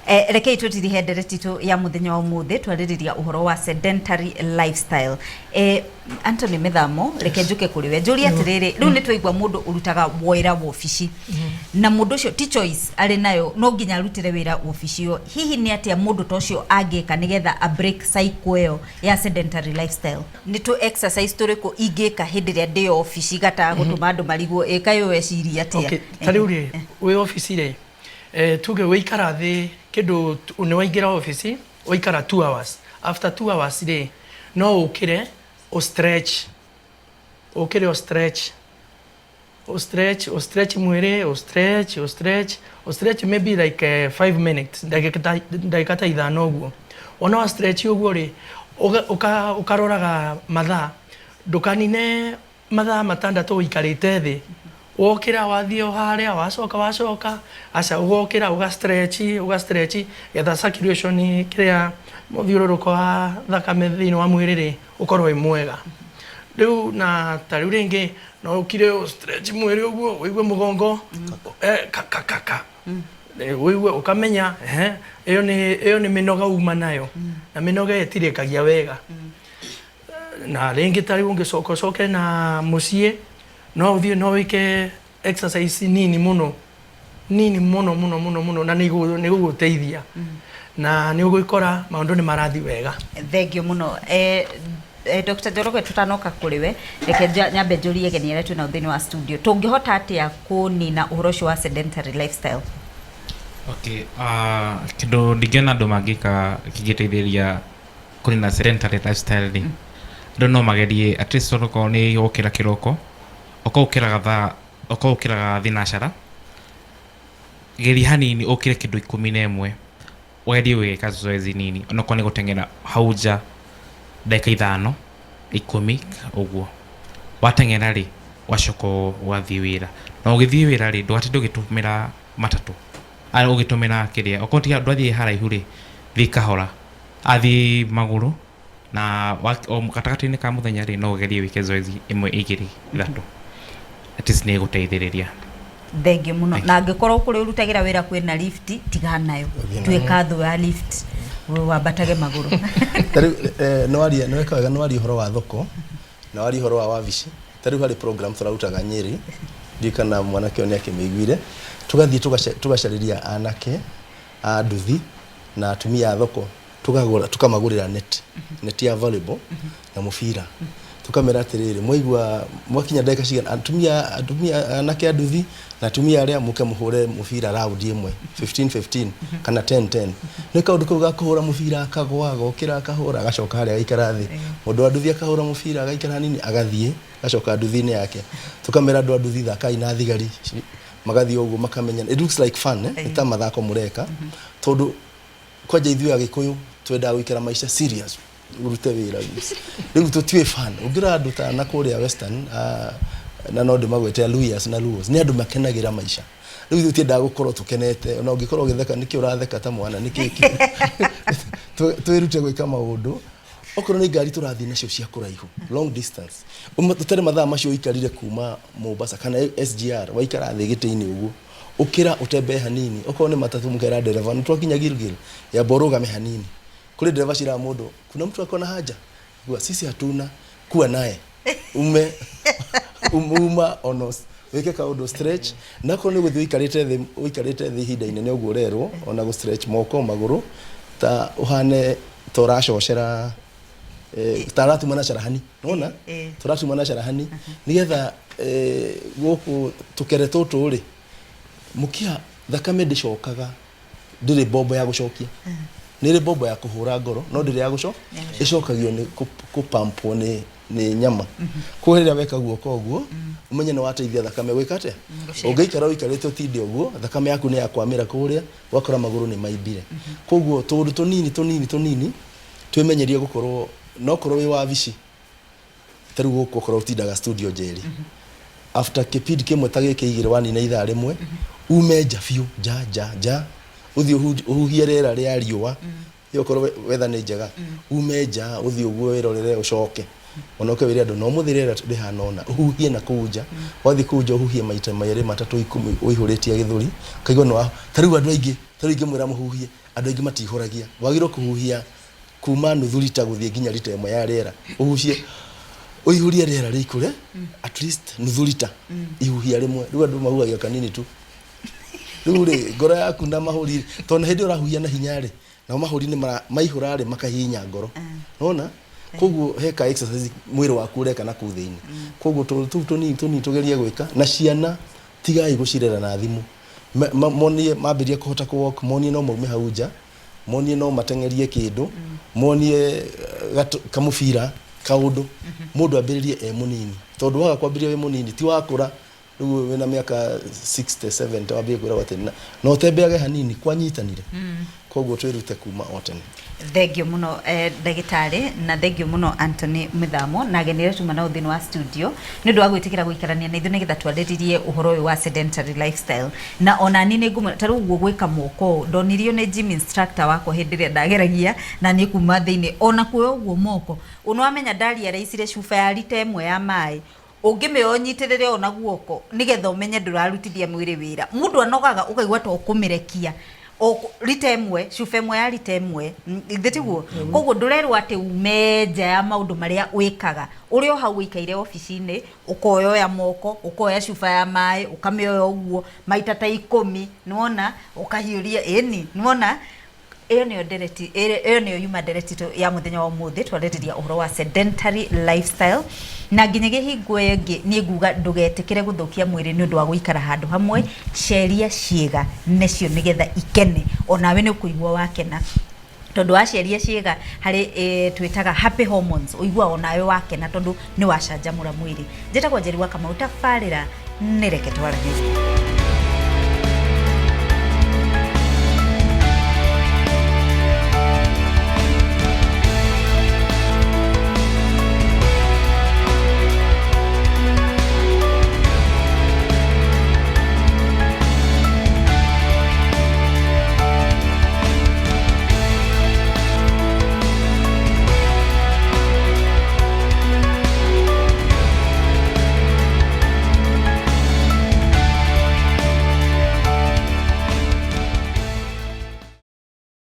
Rekei tũtirihe ndereti itũ ya mũthenya wa ũmũthĩ, twarĩrĩria ũhoro wa sedentary lifestyle. Anthony Mĩthamo, reke njũke kũrĩ we njũrie atĩrĩrĩ, rĩu nĩ twaigua mũndũ ũrutaga wĩra wobici na mũndũ ũcio ti choice arĩ nayo, no nginya arutĩre wĩra wobici ĩyo. Hihi nĩ atĩa mũndũ ta ũcio angĩka nĩgetha a break cycle ĩyo ya sedentary lifestyle? Nĩ tũ exercise tũrĩkũ ingĩka hĩndĩ ĩrĩa ndĩ obici gataga gũtũma andũ marigwo ĩ kaĩ weciria atĩa? Okay, ta rĩu rĩ, wĩ obici rĩ, tuge wĩikara thĩ kĩndũ nĩ waingĩra obici waikara 2 hours, after 2 hours rĩ, no ũkĩre ũ stretch, ũkĩre ũ stretch, ũ stretch, ũ stretch mwĩrĩ, ũ stretch, ũ stretch, ũ stretch maybe like 5 minutes, ndagĩka ta 5 ũguo. Wona wa stretch ũguo rĩ, ũkaroraga mathaa, ndũkanine mathaa 6 ũikarĩte thĩ, wokĩra wathiĩ o harĩa, wacoka wacoka, aca, ũgokĩra ũga stretch, ũga stretch getha circulation kĩrĩa mũthiũrũrũko wa thakame thĩinĩ wa mwĩrĩ rĩ, ũkorwo wĩ mwega. Rĩu na ta rĩu rĩngĩ no ũkire ũ stretch mwĩrĩ ũguo, ũigue mũgongo, ka ka ka ka. Ũigue ũkamenya, ĩyo nĩ mĩnoga uma nayo, na mĩnoga ĩyo ĩtirĩkagia wega. Na rĩngĩ ta rĩu ũngĩcoka ũcoke na mũciĩ, no ũthiĩ no wĩke exercise nini mũno, nini mũno mũno mũno mũno, na nĩ igũgũteithia na nĩ ũgũkora maũndũ nĩ marathiĩ wega. Thengiũ mũno. Dr. Njoroge, tutanoka kũrĩ we, reke nyambe njũrie ageni arĩa twĩnao thĩinĩ wa studio, tũngĩhota atĩa kũnina ũhoro ũcio wa sedentary lifestyle? Okay, kĩndũ ndingĩona andũ mangĩka kĩngĩteithĩrĩria kũnina sedentary lifestyle rĩ, andũ no magerie at least onokorwo nĩ gũkĩra kĩroko, okorwo ũkĩraga thaa, okorwo ũkĩraga thinacara, geria hanini ũkĩre kĩndũ 11, ũgerie gwĩka zoezi nini, onokorwo nĩ gũteng'era hau nja ndagĩka 5, 10 ũguo. Wateng'era rĩ, ũgacoka ũgathiĩ wĩra, na ũgĩthiĩ wĩra rĩ, ndũgatinde ũgĩtũmĩra matatũ, ũgĩtũmĩra kĩrĩa, okorwo ti ndwathiĩ haraihu rĩ, thiĩ kahora, athiĩ magũrũ, na o gatagatĩ-inĩ ka mũthenya rĩ, no ũgerie wĩke zoezi 1, 2, 3, at least nĩ ĩgũteithĩrĩria. Thengiũ mũno. Na angĩkorwo kũrĩa ũrutagĩra wĩra kwĩna lift, tigana nayo, tuĩka thũ ya lift, wambatage magũrũ. Ta rĩu nĩwaria, nĩweka wega, nĩwaria ũhoro wa thoko na waria ũhoro wa wabici. Ta rĩu harĩ program tũrarutaga Nyĩrĩ, ndiũĩ kana mwanake ũyũ nĩ akĩmĩiguire, tũgathiĩ tũgacarĩria anake a nduthi na atumia a thoko, tũkagũra, tũkamagũrĩra net, net ya volleyball na mũbira, tũkamera atĩrĩrĩ, mwaigua mwakinya ndagĩka cigana, atumia anake a nduthi na atumia arĩa mũke mũhũre mũbira round ĩmwe 15 15 kana 10 10. Nĩ kaũndũ kau ga kũhũra mũbira, akagwa, agokĩra, akahũra, agacoka harĩa agaikara thĩ. Mũndũ wa nduthi akahũra mũbira, agaikara hanini, agathiĩ agacoka nduthi-inĩ yake. Tũkamera andũ a nduthi, thakai na thigari, magathiĩ ũguo makamenya, it looks like fun, eh? Nĩ ta mathako mũreka, tondũ kwanja ithuĩ Agĩkũyũ twendaga gũikara maica serious, ũrute wĩra rĩu tũtiũĩ fun. Ũngĩrora andũ ta na kũrĩa western, na no ndĩmagwete Luyas na Luos, nĩ andũ makenagĩra maica. Rĩu ithuĩ tũtiendaga gũkorwo tũkenete, ona ũngĩkorwo ũgĩtheka, nĩkĩ ũratheka ta mwana, nĩkĩ twĩrute gwĩka maũndũ. Okorwo nĩ ngari tũrathiĩ nacio cia kũraihu, long distance, tũtarĩ mathaa macio ũikarire kuma Mombasa kana SGR, waikara thĩ gĩtĩ-inĩ ũguo, ũkĩra ũtembee hanini. Okorwo nĩ matatũ, mũkera ndereba, nĩ twakinya Gilgil, yamba ũrũgame hanini. Kũrĩ ndereba ciraga mũndũ, kuna mtu ako na haja? Gua, sisi hatuna, kuwa naye ume uma ono wĩke kaũndũ stretch. Na okorwo nĩ gũthiĩ ũikarĩte thĩ, ũikarĩte thĩ ihinda inene ũguo ũrerwo ona gũ stretch moko, magũrũ, ta ũhane ta ũracocera, ta aratuma na carahani, nona tũratuma na carahani, nĩgetha gũkũ tũkere tũtũ rĩ, mũkiha thakame ndĩcokaga, ndĩrĩ mbombo ya gũcokia, nĩ ĩrĩ mbombo ya kũhũra ngoro, no ndĩrĩ ya gũco ĩcokagio nĩ kũpampwo nĩ nyama. Koguo rĩrĩa weka guoko ũguo, ũmenye nĩ wateithia thakame gwĩka atĩa. Ũngĩikara ũikarĩte ũtinde ũguo, thakame yaku nĩ yakwamĩra kũrĩa, ũgakora magũrũ nĩ maimbire. Koguo tũũndũ tũnini tũnini tũnini twĩmenyerie gũkorwo, nokorwo wĩ wabici ta rĩu gũkũ, okorwo ũtindaga studio Njeri, after kĩpindi kĩmwe ta gĩkĩ 2, wanina ithaa rĩmwe, ume nja biũ, nja nja nja, ũthiĩ ũhuhie rĩera rĩa riũa, ĩyo okorwo weather nĩ njega, ume nja ũthiĩ ũguo wĩrorere, ũcoke. Ona ũke wĩre andũ no mũthĩ rĩera rĩhana ũna, ũhuhie na kũu nja. Wathiĩ kũu nja ũhuhie maita merĩ matatũ ikũmi ũihũrĩtie gĩthũri, ũkaigua nĩ wa, ta rĩu andũ aingĩ, ta rĩu ingĩmwĩra mũhuhie, andũ aingĩ matihũragia. Wagĩrĩirwo kũhuhia kuma nuthu rita gũthiĩ nginya rita ĩmwe ya rĩera. Ũhuhie, ũihũrie rĩera rĩikũre at least nuthu rita, ihuhia rĩmwe. Rĩu andũ mahuhagia kanini tu. Rĩu rĩ, ngoro yaku na mahũri, tondũ hĩndĩ ĩyo ũrahuhia na hinya rĩ, nao mahũri nĩ mara maihũra rĩ makahihinya ngoro. Nĩwona? Koguo he ka exercise mwĩrĩ waku ũreka na kũu thĩinĩ. Koguo tũndũ tũu tũnini tũnini tũgerie gwĩka na ciana tigai gũcirera na thimũ. Monie mambĩrĩria kũhota kũ walk, monie no maume hau nja, monie no mateng'erie kĩndũ, monie kamũbira, kaũndũ. Mũndũ ambĩrĩrie e mũnini. Tondũ waga kwambĩrĩria wĩ mũnini ti wakũra rĩu wĩna mĩaka 60 70 wambie kwĩragwo atĩ na ũtembeage hanini kwanyitanire. Koguo twĩrute kuma o tene. Thengio mũno ndagĩtarĩ, na thengio mũno Anthony Mĩthamo na ageni arĩa tuma nao thĩinĩ wa studio nĩ ũndũ wa gwĩtĩkĩra gũikarania na ithuĩ nĩgetha twarĩrĩrie ũhoro ũyũ wa sedentary lifestyle. Na ona niĩ nĩ ngũmwĩra ta rĩu ũguo gwĩka moko ũũ, ndonirio nĩ gym instructor wakwa hĩndĩ ĩrĩa ndageragia na niĩ kuma thĩinĩ ona kuoya ũguo moko, nĩ wamenya ndarealize cuba ya rita ĩmwe ya maĩ ũngĩmĩoya ũnyitĩrĩre ũũ na guoko nĩgetha ũmenye ndũrarutithia mwĩrĩ wĩra. Mũndũ anogaga ũkaigua ta ũkũmĩrekia rita ĩmwe, cuba ĩmwe ya rita ĩmwe, githĩ tiguo? Koguo ndũrerwo atĩ ume nja ya maũndũ marĩa wĩkaga, ũrĩ o hau ũikaire obici-inĩ, ũkoyoya moko, ũkoya cuba ya maĩ, ũkamĩoya ũguo maita ta ikũmi, nĩwona, ũkahiũria, ĩni, nĩwona? Ĩyo nĩyo ndereti, ĩyo nĩyo yuma ndereti itũ ya mũthenya wa ũmũthĩ, twarĩrĩria ũhoro wa sedentary lifestyle, na nginyagia hingo ĩyo ĩngĩ niĩ nguga ndũgetĩkĩre gũthũkia mwĩrĩ nĩ ũndũ wa gũikara handũ hamwe, ceria ciĩga nacio nĩgetha ikene, onawe nĩ ũkũigua wakena, tondũ waceria ciĩga harĩ twĩtaga happy hormones, ũiguaga onawe wakena tondũ nĩ wacanjamũra mwĩrĩ. Njĩtagwo Njeri wa Kamau, tabarĩra nĩ Reke Twaranĩrie.